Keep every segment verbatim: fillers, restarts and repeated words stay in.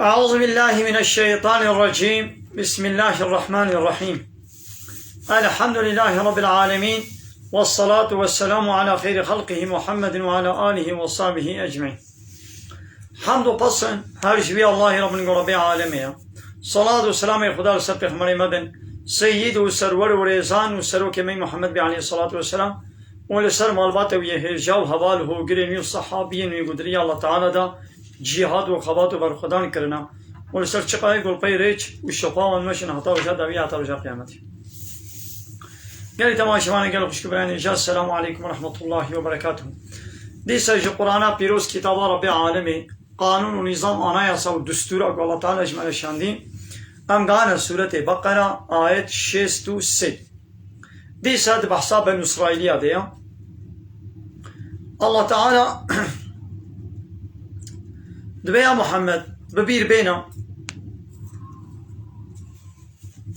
أعوذ بالله من الشيطان الرجيم. بسم الله الرحمن الرحيم. الحمد لله رب العالمين. والصلاة والسلام على خير خلقه محمد وعلى آله وصحبه أجمعين. Hamd û pesn her ji wî Allahê re bin ku Rebê alemê ye. Salat û selamê Xuda li ser Pêxemberê me bin, Seyyid û Serwer û Rêzan û Serokê me Muhammed bê aleyhissalatu vesselam û li ser malbata wî yê hêja û heval û hogirên wî û sehabiyên wî ku di riya Allah Teala de cîhad û xebat û berxwedan kirine û li ser çiqayê ku li pey rêç û şopa wan meşin heta roja dawî heta roja qiyametê. Gelî temaşevanê gel xwişk û birayên hêja, Selamu aleykum ve rahmetullahi ve berekatuhu. Dîsa ji Qur'ana pîroz, kitaba Rebê alemê, qanûn û nîzam, anayasa û destûra ku Allah Teala ji me re şandî, em gane sûretê Beqera, ayet şêst û sê. Dîsa di behsa Benu Îsraîliya de ya. Allah Teala dibe ya Muhammed, bi bîr bêne,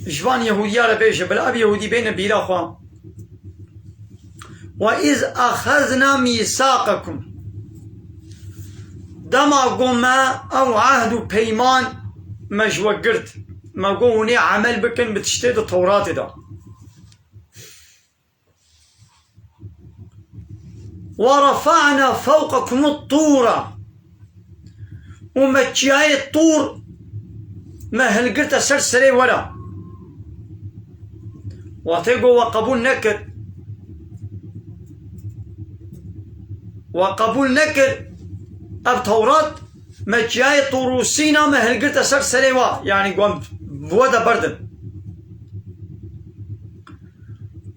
ji van Yehûdiya re bêje, bila ev Yehûdî bêne bîra xwe. Ve iz exezna mîsaqekum. Dema got me ew ehd û peyman me ji we girt. Me got hûn ê emel bikin bi tiştê di Tewratê de. Ve refa'na fewqekum tûra. Û me çiyayê Tûr me hilgirte ser serê we re. Watê got we qebûl nekir. We qebûl nekir. Ev Tewrat me çiyayê Tûr û Sîna me hilgirte ser serê we. Yanî got em bi we de berdin.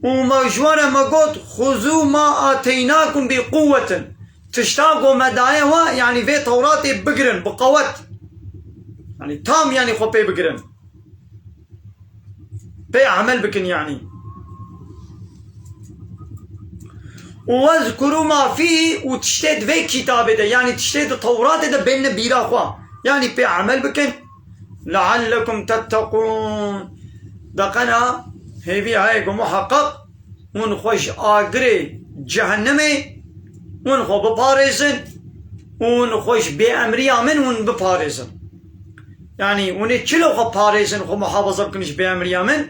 Û me ji we re me got, "Xuzû ma ateynakum bi quwwetin." Tişta ku me daye we, yanî vê Tewratê bigirin, bi qewet. Yanî tam, yanî xwe pê bigirin. Pê emel bikin, yanî. Û wezkurû ma fîhî, û tiştê di vê kitabê de, yanî tiştê di Tewratê de bêne bîra xwe. Yanî pê emel bikin. Leallekum tetteqûn. De qena hêvî heye ku muheqeq hûn xwe ji agirê cehennemê hûn xwe biparêzin û hûn xwe ji bêemriya min hûn biparêzin. Yanî hûn ê çilo xwe parêzin, xwe muhafaza bikin ji bêemriya min,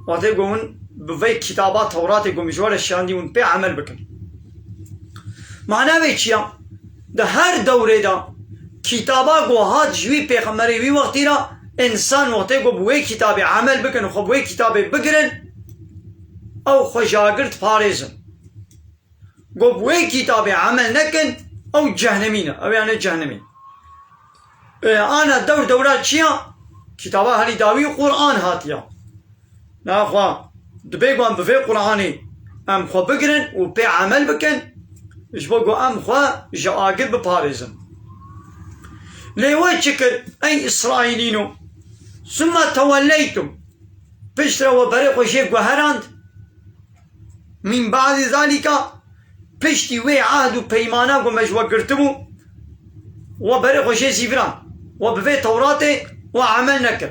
watê ku hûn bi vê kitaba Tewratê ku min ji we re şandî hûn pê emel bikin. Mana vê çi ya? Di her dewrê de kitaba ku hat ji wî pêxemberê wî wextî re, însan wextê ku bi wê kitabê emel bikin, xwe bi wê kitabê bigirin, ew xwe ji agir diparêzin. Ku bi wê kitabê emel nekin, ew cehnemî ne, ew yane cehnemî. E, ana dewr dewra çi ya? Kitaba herî dawî Qur'an hatiya. Naxwe, dibê ku em bi vê Qur'anê em xwe bigirin û pê emel bikin, ji bo ku em xwe ji agir biparêzin. Lê we çi kir, ey Îsraîlîno? Summe tewelleytum. Piştre we berê xwe jê guherand. Min ba'dî zalîka, piştî wê ehd û peymana ku me ji we girtibû, we berê xwe jê zîviran, we bi vê Tewratê we emel nekir.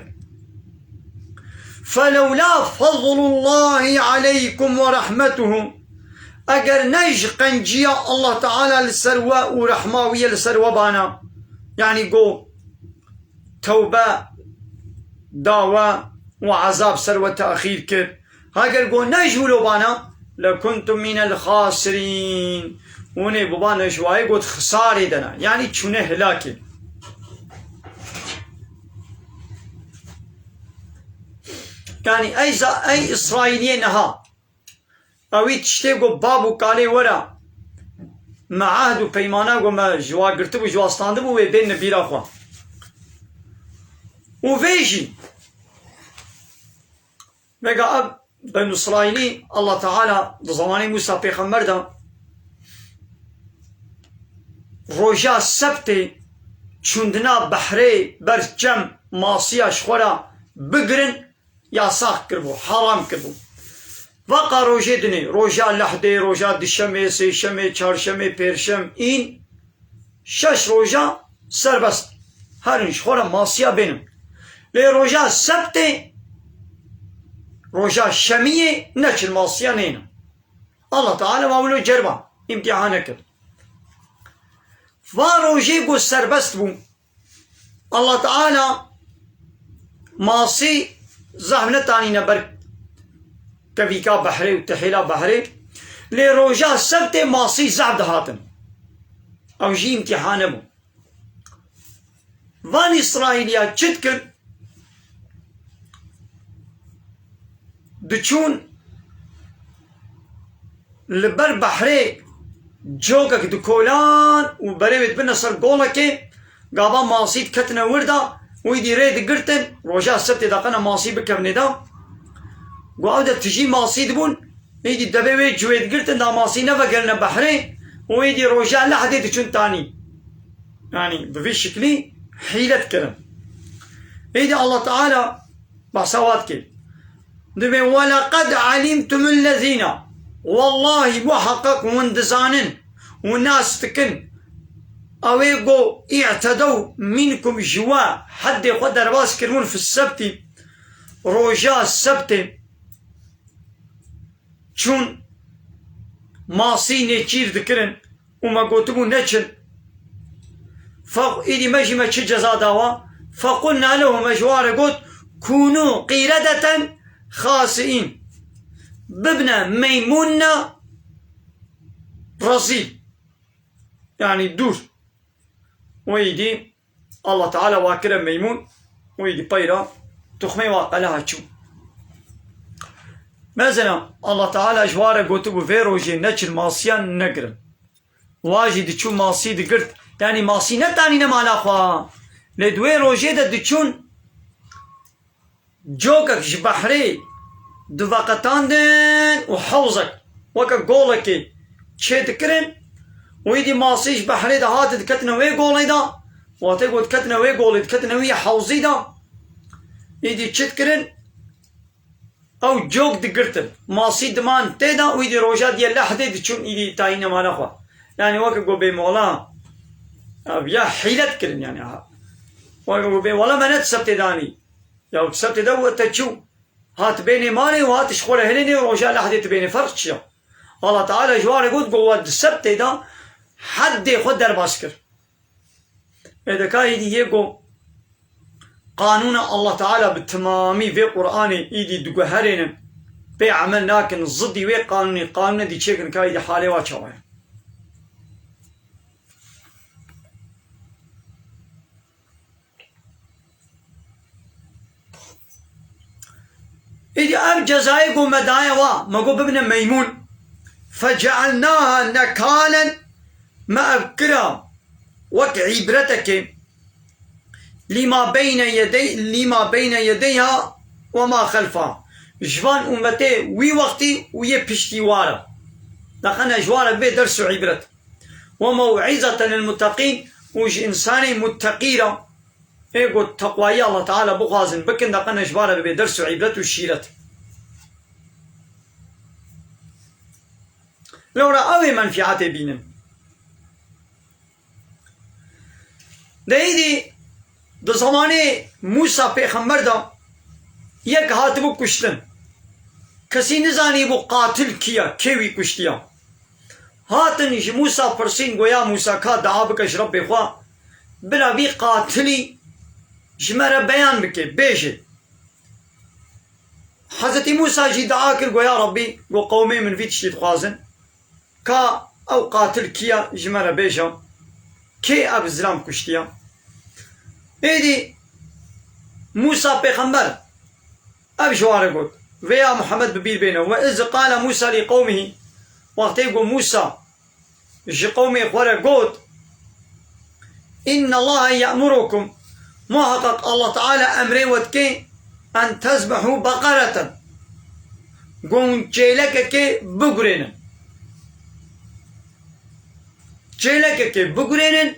Felewla fezlullahi aleykum ve rahmetuhu. Eger ne ji qenciya Allah Teala li ser we û rehma wî ye li ser we bana, yanî got, tewbe da we û ezab ser we texîr kir. Heger got ne ji wilo bana, lekuntum minel xasirîn. Hûn ê bibane ji wayê got xisarê de ne. Yanî çûne hilakê. Yanî ey za-, ey Îsraîliyê niha. Ewî tiştê ku bab û kalê we re me ehd û peymana ku me ji wa girtibû, ji wa standibû, wê bêne bîra xwe. Û vê jî, vega ev Benu Îsraîlî, Allah Teala di zemanê Mûsa pêxember de roja sebtê çûndina behrê ber çem masiya ji xwe re bigirin, yasax kiribû, haram kiribû. Veqa rojê dinê, roja lehdê, roja dişemê, sêşemê, çarşemê, pêrşem, în, şeş roja serbest. Herin ji xwe re masiya bênin. Lê roja sebtê, roja şemiyê neçin masiya nênin. Allah Teala ma wilo cerba, îmtîhan nekir. Va rojê ku serbest bû, Allah Teala masî zehf netanîne ber kevîka behrê û tehêla behrê. Lê roja sebtê masî zehf dihatin. Ew jî îmtîhan nebû. Van Îsraîliya çi dikin? Diçûn li ber behrê cokek dikolan û berê wê dibirine ser golekê, gava masî diketine wir de û îdî rê digirtin, roja sebtê de qena masî bikevnê de. Got ew de tijî masî dibûn, îdî devê wê civê digirtin da masî nevegerine behrê û îdî roja lehdê diçûn tanî. Yanî bi vî şiklî hîle dikirin. Îdî Allah Teala behsa wa dike. Dibê, "Weleqed alimtumul lezîne." Wellahî, muheqeq hûn dizanin û nas dikin. Ewê go î'tedew mînkum, ji we heddê xwe derbas kiribûn fi sebtî, roja sebtê. Çûn masî nêçîr dikirin û me gotibû neçin. Fe-, îdî me jî me çi ceza dawa? Fequlna lehum, me ji wan re got, kûnû qîredeten xasiîn. Bibne meymûnna rezîl. Yanî dûr. Û îdî Allah Teala wa kire meymûn û îdî peyra tuxmê wa qeleha çû. Mesela Allah Teala ji wa re gotibû vê rojê neçin masiyan negirin. Wa jî diçû masî digirt. Yanî masî netanîne mala xwe. Lê di wê rojê de diçûn cokek ji behrê diveqetandin û hewzek weke golekê çê dikirin û îdî masî ji behrê de hate diketine wê golê de, wextê ku diketine wê golê diketine wî hewzî de, îdî çi dikirin? Ew cok digirtin. Masî diman tê de û îdî roja diye lehdê diçûn îdî tayîne mala xwe. Yanî weke ku bê mola, ev ya hîle dikirin yanî. Weke ku bê wela me ne di sebtê danî. Ya sebtê de û te çû. Hat bênê malê û hat ji xwe re hilênê û roja lehdê tu bênê. Ferq çi ya? Allah Teala ji wan re got, got, we di sebtê de heddê xwe derbas kir. Ê de ka êdî yê got, qanûna Allah Teala bi timamî vê Qur'anê êdî diguherênin, pê emel nakin, zidî wê qanûnê, qanûnê dî çêkin, ka êdî halê wa çawa ye? Îdî ev cezayê ku me daye wa, me got bibine meymûn. Fecealnaha nekalen, me ev kira wek îbretekê. Lîma beyne yedey, lîma beyne yedeyha we ma xelfa. Ji van ummetê wî wextî û yê piştî wa re. Daqene ji wa re bê ders û îbret. Ve mew'izeten lil mutteqîn, û ji însanê mutteqî re, ê ku teqwayî Allah Teala bixwazin bikin, daqene ji ba re bibe ders û îbret û şîret. Lewra ew ê menfîetê bînin. De êdî di zemanê Mûsa pêxember de yek hatibû kuştin. Kesî nizanîbû qatil kî ye, kê wî kuştiye. Hatin ji Mûsa pirsîn, go ya Mûsa, ka dua bike ji Rebbê xwe, bila vî qatilî ji me re beyan bike, bêje. Hezretî Mûsa jî dua kir, go ya Rebbî, go qewmê min vî tiştî dixwazin. Ka ew qatil kî ye, ji me re bêje. Kê ev zilam kuştiye? Êdî Mûsa pêxember ev ji wan re got, vêya Muhammed bi bîr bêne. Ve iz qale Mûsa lî qewmihî, wextê ku Mûsa ji qewmê xwe re got, Inna Allaha ye'murukum, muheqeq Allah Teala emrê we dike, en tezbehû beqereten, ku hûn çêlekekê bigurênin. Çêlekekê bigurênin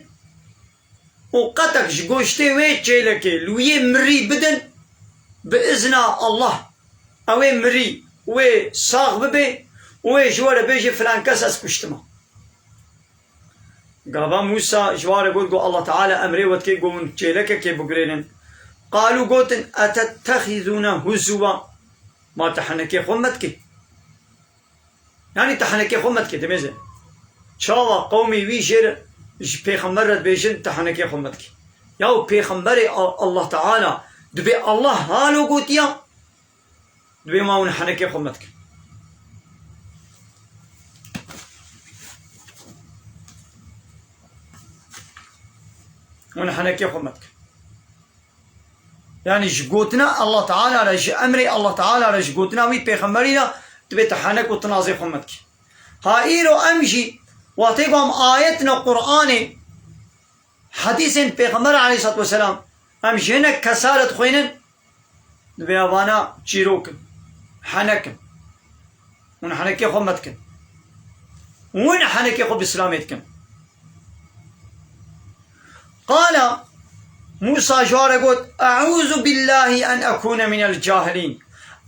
û qetek ji goştê wê çêlekê li wî yê mirî bidin, bi izna Allah, ew ê mirî wê sax bibe û wê ji we re bêje, filan kes ez kuştime. Gava Mûsa ji wan re got, got, Allah Teala emrê we dike, got, hûn çêlekekê bigurênin. Qalû, gotin, etettexizûne huzuwa, ma tehenekê xwe me dike? Yanî tehenekê xwe me dike, dimêze. Çawa qewmê wî jê re, ji pêxember re dibêjin, tehenekê xwe me dike? Ya pêxemberê A-, Allah Teala, dibê Allah halo gotiya, dibê ma hûn henekê xwe me dikin. Hûn henekê xwe me dikin. Yani ji gotina Allah Teala re, ji emrê Allah Teala re, ji gotina wî pêxemberî re dibê tu henek û tinazê xwe me dikî. Ha îro em jî wextê ku em ayetna Qur'anê, hedîsên Pêxember aleyhissalatu vesselam, em ji hinek kesa re dixwînin, dibê evana çîrok in, henek in. Hûn henekê xwe me dikin. Hûn henekê xwe bi Îslamê dikin. Qala, Musa ji wan re got, "Eûzu billahi en ekûne minel cahilîn."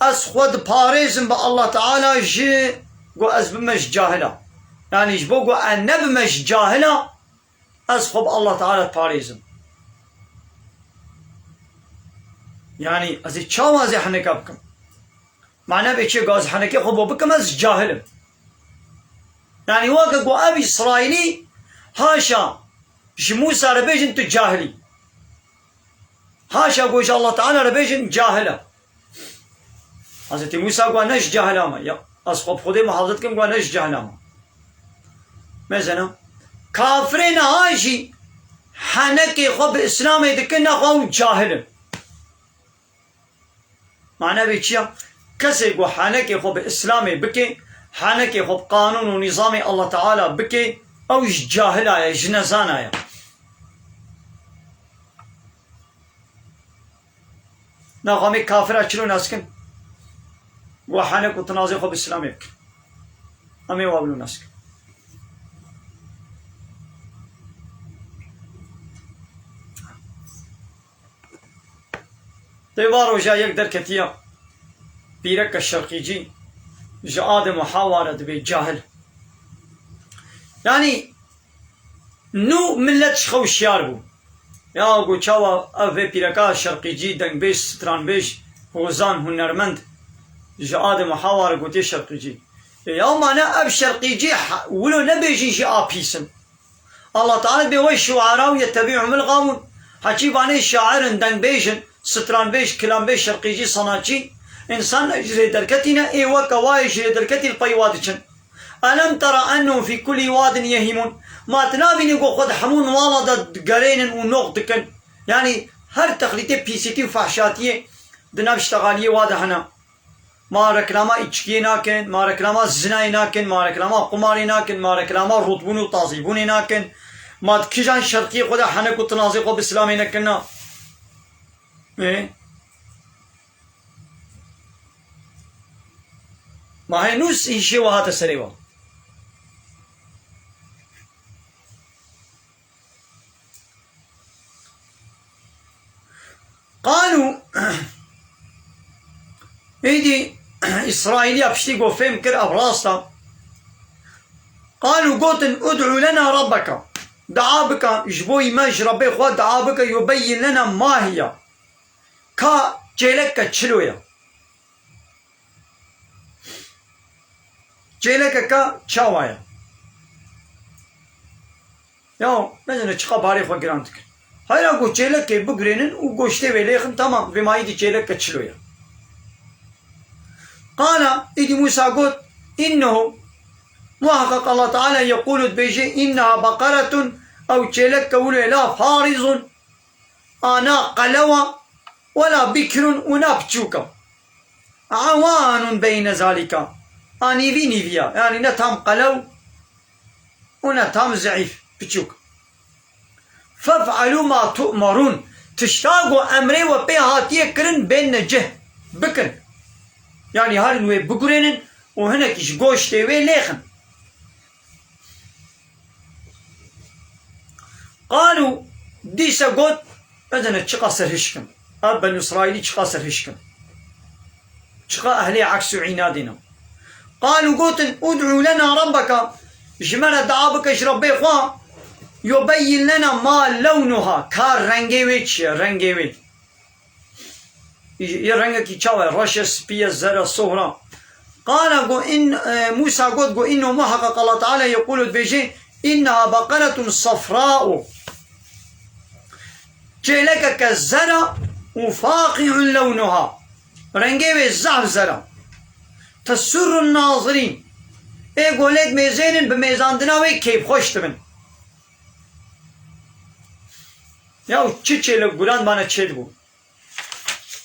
Ez xwe diparêzim bi Allah Teala ji ku ez bime ji cahila. Yani ji bo ku ez nebime ji cahila, ez xwe bi Allah Teala diparêzim. Yani ez ê çawa ez ê heneka bikim? Mana bê çi, ku ez henekê xwe bo bikim, ez cahil im. Yani weke ku ev Îsraîlî, haşa ji Musa re bêjin tu cahil î. Haşa ku ji Allah Teala re bêjin cahil e. Hezretî Musa got ne ji cahila me. Ya, ez xwe bi Xwedê muhafaza dikim, got ne ji cahila me. Mesela, kafirê niha jî henekê xwe bi Îslamê dikin, ne xwe ew cahil in. Mane vê çi ya? Kesê ku henekê xwe bi Îslamê bike, henekê xwe bi qanûn û nîzamê Allah Teala bike, ew ji cahila ye, ji nezana ye. Naxwe em ê kafira çilo nas kin? Wa henek û tinazê xwe bi Îslamê bikin. Em ê wa bilo nas kin. Dê va roja yek derketiya pîreke şerqîcî ji Adem û Hawa re dibê cahil. Yanî nû millet ji xwe wişyar bû. Ya got çawa ev vê pîreka şerqîcî, dengbêj, stranbêj, hozan, hunermend ji Adem û Hawa re gotiye şerqîcî. E, ya mane ev şerqîcî he-, wilo nebêjin jî a pîs in. Allah Teala bê we şuara û yetebîhumul gawûn. Heçî vanê şair in, dengbêj in, stranbêj, kilanbêj, şerqîcî, sanatçî, însan ji rê derketî ne, ê weke wa yê ji rê derketî li pey wa diçin. Elem tera ennehum fî kulli wadin yehîmûn. Ma tu nabînî ku xwe di hemû niwala de digerênin û noq dikin? Yanî her texlîtê pîsîtî û fehşatiyê di nav ştexaliyê wa de hene. Ma reklama îçkiyê nakin, ma reklama zinayê nakin, ma reklama qumarê nakin, ma reklama rûtbûn û tazîbûnê nakin. Ma di kijan şerqiyê xwe de henek û tinazê xwe bi Îslamê nekirina? Ê? Ma hê nû s-, îşê we hate serê we. Qalû, êdî Îsraîliya piştî ku fêm kir ev rast e. Qalû gotin, "Ud'u lena rabbeka." Dua bike, ji bo me, ji Rebbê xwe dua bike, yubeyyin lena ma hiye. Ka çêleke çilo ye. Çêlekeke çawa ye? Ya, mezene çiqa barê xwe giran dikin. Hayra ku çêlekê bigurênin û goştê wê lêxin, tamam, vê mayî dî çêleke çilo ye. Qala, îdî Musa got, "Innehu, muhaqqaq Allah Teala yequlu dibêje, inneha baqaretun, ew çêleke wilo ye la farizun, a na qelew e, wela bikrun û na piçûk e. Ewanun beyne zalika. A nîvî nîvî ye. Yanî ne tam qelew û ne tam zeîf, piçûk. Fef'alû ma tu'merûn. Tişta ku emrê we pê hatiye kirin, bên necih. Bikin. Yanî herin wê bigurênin û hinekî ji goştê wê lêxin." Qalû, dîse got, mezene çiqa serhişk in. Ev Benû Îsraîlî çiqa serhişk in. Çiqa ehlê eks û înadê ne. Qalû gotin, "Ud'u lena rabbeka." Ji me re dua bike ji Rebbê xwe. "Yubeyyin lena ma lewnuha." Ka rengê wê çi ye? Rengê wê. Yê rengekî çawa ye? Reş e, spî ye, zer e, sohr e? Qala got, in, e, Musa got, got, "Innehu muhaqqaq Allah Teala yequlu dibêje, inneha baqaretun safra'u." Çêlekeke zer a û faqî'un lewnuha. Rengê wê zaf zer a. Tesurrun nazirîn. Ê go lê dimêzênin, bi mêzandina wê kêfxweş dibin. Ya çi çêlek guran mane çêdibû.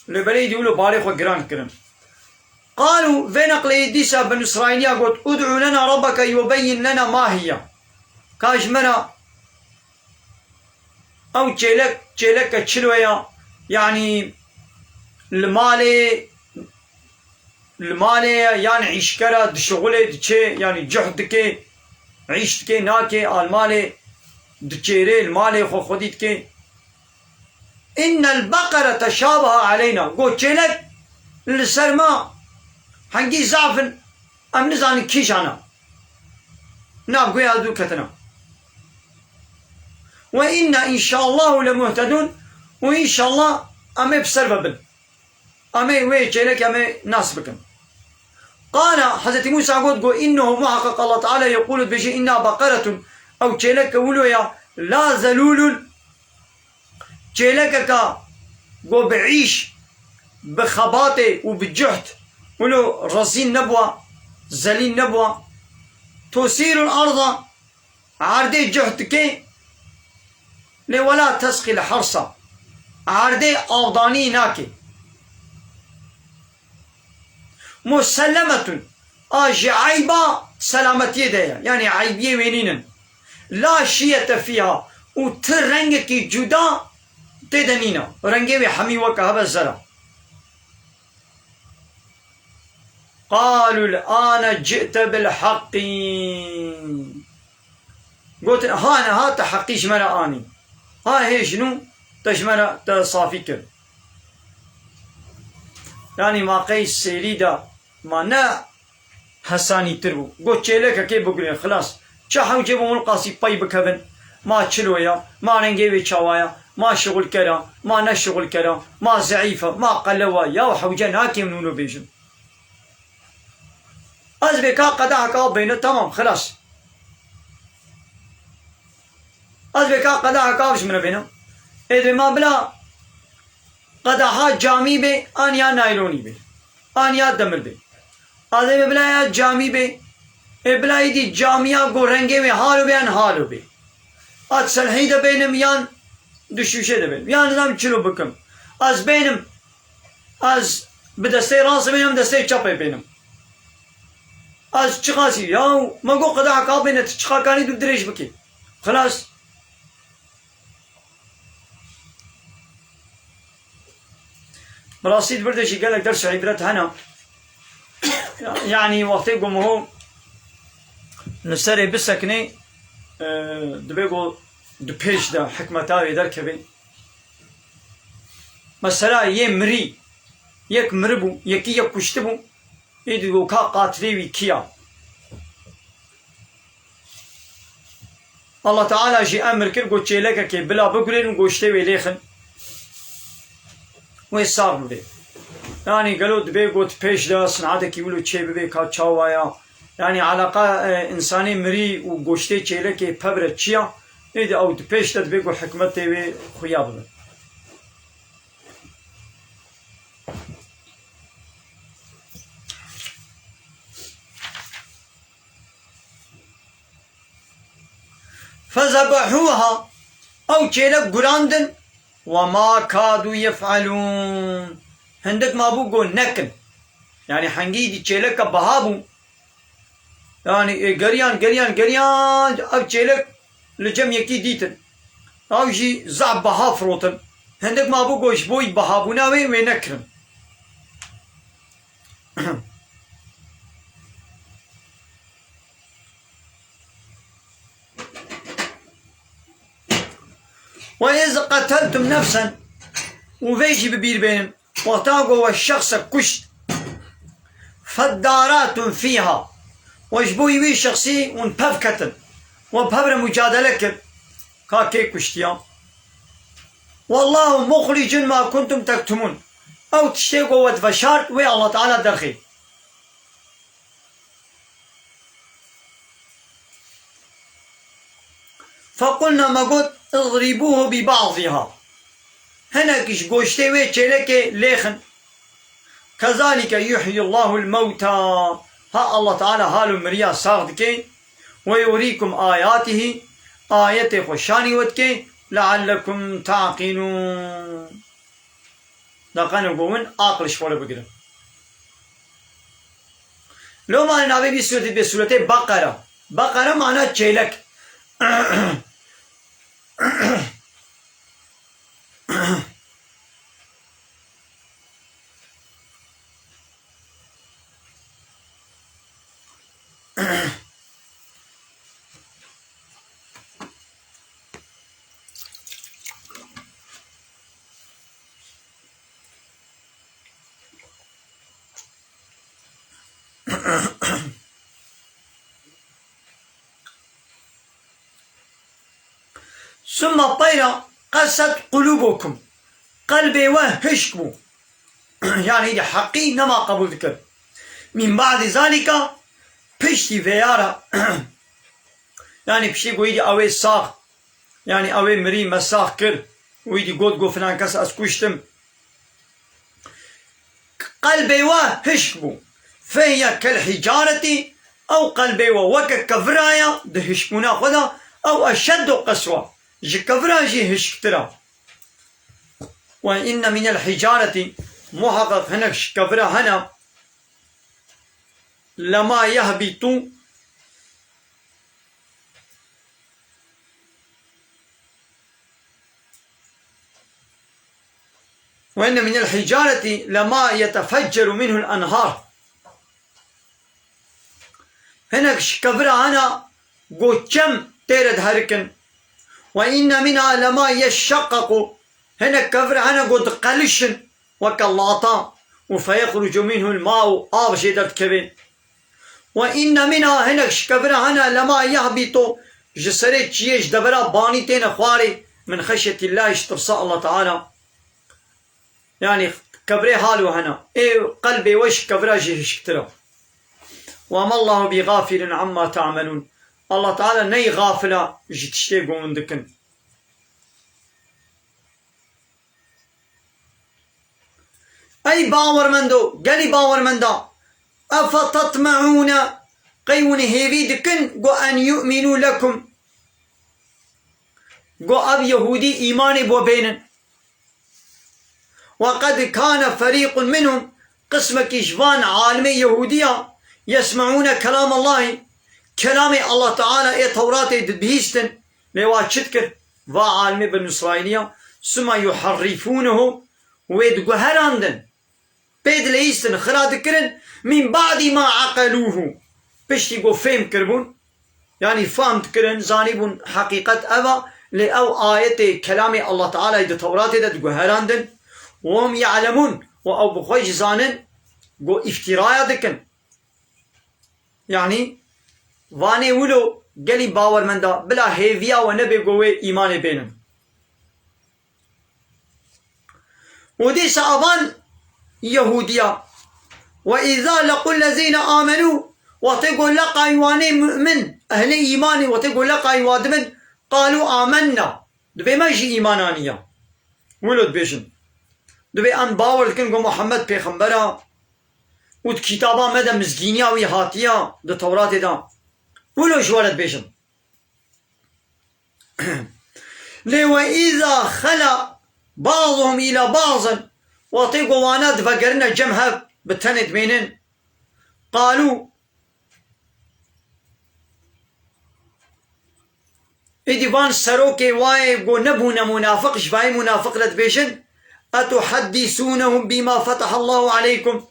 Lê belê dî wilo barê xwe giran kirin. Qalû, vê neqleyê dîsa Benu Îsraîliya got, "Ud'u lena rabbeke yubeyyin lena ma hiye." Ka ji me re ew çêlek, çêleke çilo ya, yanî li malê, li malê ye, yan îşkera dişixulê diçê, yanî cuhd dike, îş dike, nake, al malê diçêrê, li malê xwe xwedî dike. Innel beqere teşabeha aleyna. Got, çêlek li ser ma hengî zaf in, em nizanin kîjan e. Nav guya dû ketina. Ve inna inşaallahu lemuhtedun. Û inşallah em ê bi ser ve bin. Em ê wê çêlek em ê nas bikin. Qala, Hezretî Mûsa got, got, innehu muheqeq Allah Teala yeqûlu dibêje, inna beqeretun. Ew çêleke wilo ya, la zelûlun. Çêlekeka go bi îş, bi xebatê û bi cuhd, wilo rezîn nebûwa, zelîl nebûwa. Tusîrul arda, erdê cuhd dike, lê wela tesqîl hersa, erdê avdanî nake. Musellemetun, a ji eyba selametiyê de ye. Yanî eybiyê wê nînin. La şiyete fîha, û ti rengekî cuda tê de nîne. Rengê wê hemî weke hebe zer e. Qalû l-ane ci'te bil haqqî. Gotin, ha niha te heqî ji me re anî. Ha hê ji nû te ji me re te safî kir. Yanî ma qey sêrî de ma ne hesanîtir bû. Got, çêlekekê bigurên, xilas. Çi hewce bû min qasî pey bikevin? Ma çilo ya, ma rengê wê çawa ya, ma şixulker a, ma ne şixulker a, ma zeîf e, ma qelew e. Ya hewce nake min wilo bêjin. Ez bê ka qedeheka bêne, tamam, xilas. Ez bê ka qedeheka ji min re bêne. Ê dê ma bila qedeha camî bê, an ya naylonî bê, an ya demir bê. Ez ê bila ya camî bê. Ê bila îdî camiya ku rengê wê halo bê, an halo bê. Ez selhî de bênim yan di şûşê de bênim. Yan nizam çilo bikim. Ez bênim. Ez bi destê rastê bênim, destê çepê bênim. Ez çiqasî, ya me got qedeheka bêne, tu çiqa kanî tu dirêj bikî. Xilas. Bi rastî di vir de jî gelek ders û îbret hene. Ya-, yanî wextê ku miho li serê bisekine, e, dibê ku di pêş de hikmeta wê derkeve. Mesela yê mirî, yek miribû, yekî yek kuştibû, êdî got ka qatilê wî kî ya? Allah Teala jî emir kir, got çêlekekê bila bigurên û goştê wê lêxin. Wê sax bibe. Yanî gelo dibê got pêş de sinatekî wilo çê bibe ka çawa ya? Yanî eleqa, e, însanê mirî û goştê çêlekê pevre çi ya? Êdî ew di pêş de dibê got hikmetê wê xuya bibe. Fezebehuha, ew çêlek gurandin, we ma kadu yef'elûn. Hindik mabû got nekin. Yanî hengî dî çêleke biha bû. Yanî, e, geriyan, geriyan, geriyan, ev çêlek li cem yekî dîtin. Ew jî zaf biha firotin. Hindik mabû got ji bo bihabûna wê, wê nekirin. Ve iz qeteltum nefsen, û vê jî bi bîr bênin, wexta ku we şexsek kuşt, feddaratun fîha, we ji bo wî şexsî hûn pev ketin, we pev re mucadele kir, ka kê kuştiya. Wallahu muxricun ma kuntum tektumun. Ew tiştê ku we diveşart, wê Allah Teala derxî. Fequlna, me got, idribûhu bi ba'dîha. hinek ji goştê wê çêlekê lêxin. Kezalike yuhyi Allahul mewta. Ha Allah Teala hal û miriya sax dike. Ve yurikum ayatihi. Ayetê xwe şanî we dike. Leallekum taqilun. Da qene ku hûn aqil ji xwe re bigirin. Loma navê vî sûretê dibê sûretê Beqere. Beqere mana çêlek. Sümme tayra qeset qulubukum. Qelbê we hişk bû. Yani îdî heqî nema qebûl dikir. Min ba'di zalika, piştî vêya re. Yani piştî ku îdî ew ê sax, yani ew ê mirî me sax kir û îdî got, got filan kes ez kuştim. Qelbê we hişk bû. Fehiye kel hicaretî, ew qelbê we weke kevira ye di hişkbûna xwe de, ew eşeddu qeswa, ji kevira jî hişktir e. Ve inne minel hicaretî, muheqeq hinek ji kevira hene, lema yehbîtu, Ve inne minel hicareti lema yetefecceru minhul enhar. Hinek ji kevira hene ku çem tê re diherikin. Ve inne minha lema yeşşekkaku. Hinek kevira hene ku diqelişin weke lata. Û feyexrucu minhul ma'u, av jê derdikeve. Ve inne minha, hinek ji kevira hene, lema yehbîtu, ji serê çiyê ji debera banî têne xwarê, min xeşyetîllahî, ji tirsa Allah Teala. Yani kevirê hal we hene. Ê qelbê we ji kevira jî hişktir e. Ve mallahu bi gafilin amma ta'melun. Allah Teala ney gafil e ji tiştê ku hûn dikin. Ey bawermendo, gelî bawermenda, efe tetme'ûne, qey hûn hêvî dikin, go en yu'mînû lekum, go ev Yehûdî îmanê bo bênin. Ve qed kâne ferîqun minhum, qismekî ji van alimê Yehûdiya, yesme'ûne kelamallahî, kelamê Allah Teala ê Tewratê dibihîstin, lê wa çi dikir? Va alimê Benû Îsraîliya, suma yuherrîfûnehu, wê diguherandin, pê dileyîstin, xira dikirin, min ba'dî ma eqelûhu, piştî ku fêm kiribûn, yanî fam dikirin, zanîbûn heqîqet ev e, lê ew ayetê kelamê Allah Tealayê di Tewratê de diguherandin, we hum ya'lemûn, û ew bi xwe jî zanin ku îftîraya dikin. Yanî, vanê wilo gelî bawermenda, bila hêviya we nebe ku wê îmanê bênin. Û dîsa avan Yehûdiya, "Ve îza leqûl lezîne amenû", wextê ku leqayî wanê mu'min, ehlê îmanê, wextê ku leqayî wa dibin, "qalû amenna", dibê me jî îman aniye. Wilo dibêjin. Dibê em bawer dikin ku Muhammed pêxember e û di kitaba me de mizgîniya wî hatiye di Tewratê de. Wilo ji we re dibêjin. Lê "ve îza xela ba'duhum îla ba'zin", wextê ku wana divegerine cem hev, bi tenê dimênin, qalû, êdî van serokê wayê ku nebûne munafiq, ji vayê munafiq re dibêjin, "Etuheddîsûnehum bîma fetehallahu aleykum."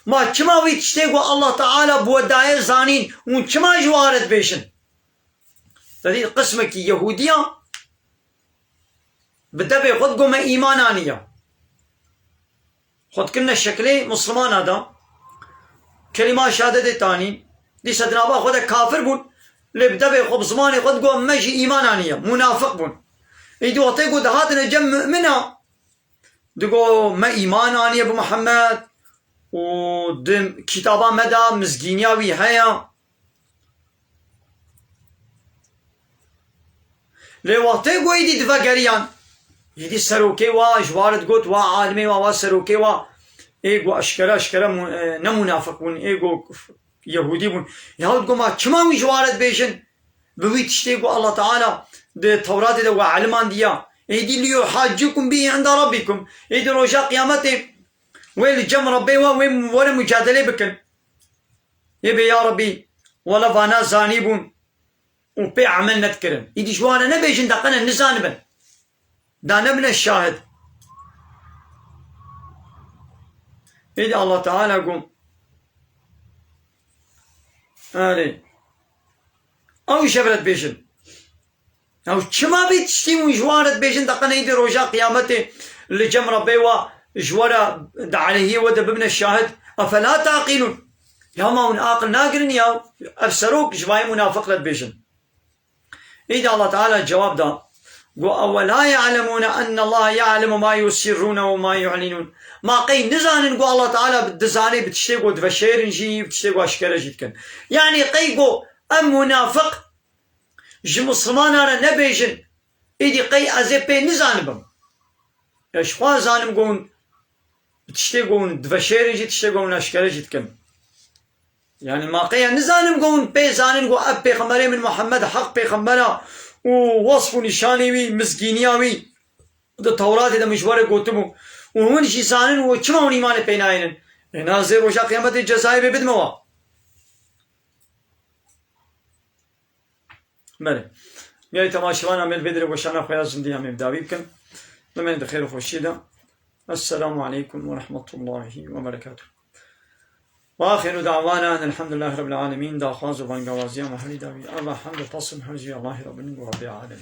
Ma çima wî tiştê ku Allah Teala bi we daye zanîn, hûn çima ji wan re dibêjin? Te dît qismekî Yehûdiya bi devê xwe digo me îman aniye. Xwe dikirine şekilê Mislimana de. Kelîma şehadetê tanîn. Dîsa di nava xwe de kafir bûn. Lê bi devê xwe, bi zimanê xwe digo me jî îman aniye. Munafiq bûn. Îdî wextê ku dihatine cem mumina, digo me îman aniye bi Muhammed û di kitaba me de mizgîniya wî heye. Lê wextê ku êdî divegeriyan, Êdî serokê wa ji wa re digot, wa alimê wa, wa serokê wa, ê go eşkere, eşkere mu-, e, ne munafiq bûn, ê go Yehûdî bûn. Yahûd go, ma çima wî ji wa re dibêjin? Bi wî tiştê ku Allah Teala di Tewratê de we elimandiya. Êdî liyuhaccukum bihi inda rabbikum. Êdî roja qiyametê wê li cem Rebbê we, wê were mucadelê bikin. Ê bê ya Rebbî, wele vana zanîbûn û pê emel nedikirin. Êdî ji wan re nebêjin, de qene nizanibin. Da nebine şahid. Êdî Allah Teala got, erê, ew jî ji we re dibêjin. Ew çima vê tiştî hûn ji wan re dibêjin, de qene êdî roja qiyametê li cem Rebbê we ji we re di aleyhiyê we de bibine şahid? Efela taqilûn? Ya ma hûn aqil nagirin ya? Ev serok ji vayê munafiq re dibêjin. Îdî Allah Teala cewab da, got, "Ewela ya'lemûne ennallaha ya'lemu ma yusirrûne ve ma yu'linûn." Ma qey nizanin ku Allah Teala dizane bi tiştê ku diveşêrin jî, bi tiştê ku eşkere jî dikin? Yanî qey ku em munafiq ji Mislimanan re nebêjin, îdî qey ez ê pê nizanibim? Ez ji xwe zanim ku hûn bi tiştê ku hûn diveşêrin jî, tiştê ku hûn eşkere jî dikin. Yanî ma qey ez nizanim ku hûn pê zanin ku ev pêxemberê min Muhammed heq pêxembera û wesf û nîşanê wî, mizgîniya wî di Tewratê de min ji we re gotibû û hûn jî zanin û çima hûn îmanê pê nayênin? Ê na zê roja qiyametê cezayê bê bidime wa. Belê. Gel temaşevana me li vê derê weşana xwe ya zindî em ê bi dawî bikin. Bimên di xêr û xweşiyê de. Esselamu aleykum ve rahmetullahi ve berekatuh. Ve axiru da'wana enelhamdülillahi rabbil alemin. Daxwaz û bangawaziya me herî dawî. Allah hamd û pes û her jî Allahî Rabbin û Rabbê alemîn.